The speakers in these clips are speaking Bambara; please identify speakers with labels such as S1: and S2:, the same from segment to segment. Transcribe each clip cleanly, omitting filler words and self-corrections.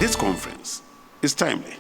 S1: This conference is timely.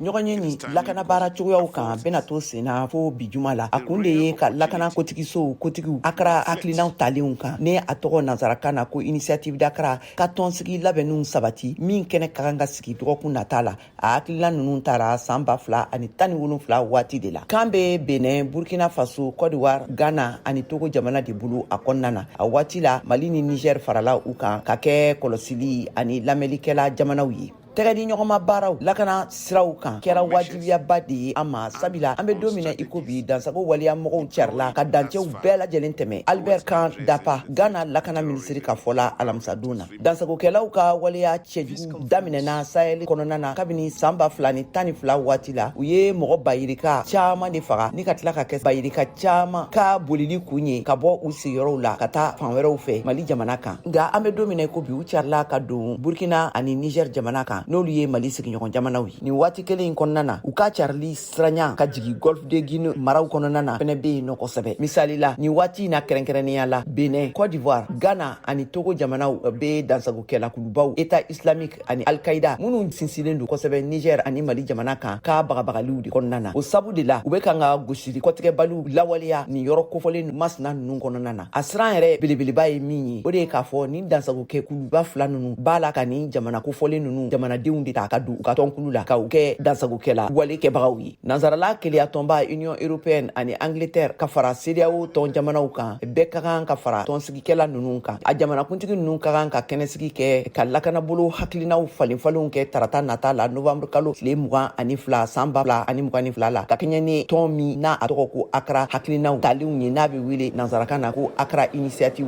S2: Ɲɔgɔnye nin lakana baara cogoyaw kan bɛna to senna fo bi juma la. A kun de ye ka lakana kotigisow kotigiw Akra hakilinaw talenw kan, ni a tɔgɔ nansarakan na ko Initiative d'Accra, ka tɔnsigi labɛnninw sabati, min kɛnɛ ka kan ka sigi dɔgɔkun nata la. A hakilina ninnu tara san 2017 waati de la. Kan bɛ Benin, Burkina Faso, Côte d'Ivoire, Ghana ani Togo jamana de bolo a kɔnɔna na. A waati la, Mali ni Niger farala u kan ka kɛ kɔlɔsili ani lamɛnnikɛla jamanaw ye. Tɛgɛdi ɲɔgɔnma baaraw lakana siraw kan kɛra wajibiyaba de ye an ma, sabula an bɛ don min na i ko bi, dansago waleya mɔgɔw carila ka dancɛw bɛɛ lajɛlen tɛmɛ, Albert Kan Dapa, Ghana lakana minisiri ka fɔ la alamisadon na. Dansagokɛlaw ka waleya cɛjugu daminɛna Sahel kɔnɔna na kabini san 2012 waati la. U ye mɔgɔ bayirika caman de faga ni ka tila ka kɛ bayirika caman ka bolili kun ye ka bɔ u sigiyɔrɔw la ka taa fan wɛrɛw fɛ Mali jamana kan. Nka an bɛ don min na i ko bi, u carila ka don Burkina ani Niger jamana kan, n'olu ye Mali sigiɲɔgɔn jamanaw ye. Nin waati kelen in kɔnɔna na, u ka carili siranya ka jigin Golfe de Guinée maraw kɔnɔna na fɛnɛ bɛ yen nɔ kosɛbɛ. Misali la, nin waati in na, kɛrɛnkɛrɛnnenya la, Benin, Côte d'Ivoire, Ghana ani Togo jamanaw bɛ dansagokɛla kulubaw État islamique ani Al-Qaïda, minnu sinsinlen don kosɛbɛ Niger ani Mali jamana kan, ka bagabagaliw de kɔnɔna na. O sabu de la, u bɛ kan ka gosili kɔtigɛbaliw lawaleya nin yɔrɔ kofɔlen masina ninnu kɔnɔna na. A siran yɛrɛ belebeleba ye min ye, o de ye k'a fɔ nin dansagokɛ kuluba fila ninnu b'a la ka nin jamana kofɔlen ninnu jamanadenw de ta ka don u ka tɔnkulu la, ka u kɛ dansagokɛla wale kɛbagaw ye. Nansarala keleyatɔnba Union européenne ani Angleterre ka fara CEDEAO tɔn jamanaw kan, bɛɛ ka kan ka fara tɔnsigikɛla ninnu kan. A jamanakuntigi ninnu ka kan ka kɛnɛsigi kɛ ka lakanabolo hakilinaw falenfalenw kɛ tarata nata la, novembre kalo tile 22 san 2022 la, ka kɛɲɛ ni tɔn min n'a a tɔgɔ ko Akra hakilinaw talenw ye, n'a bɛ wele nansarakan na ko Accra Initiative.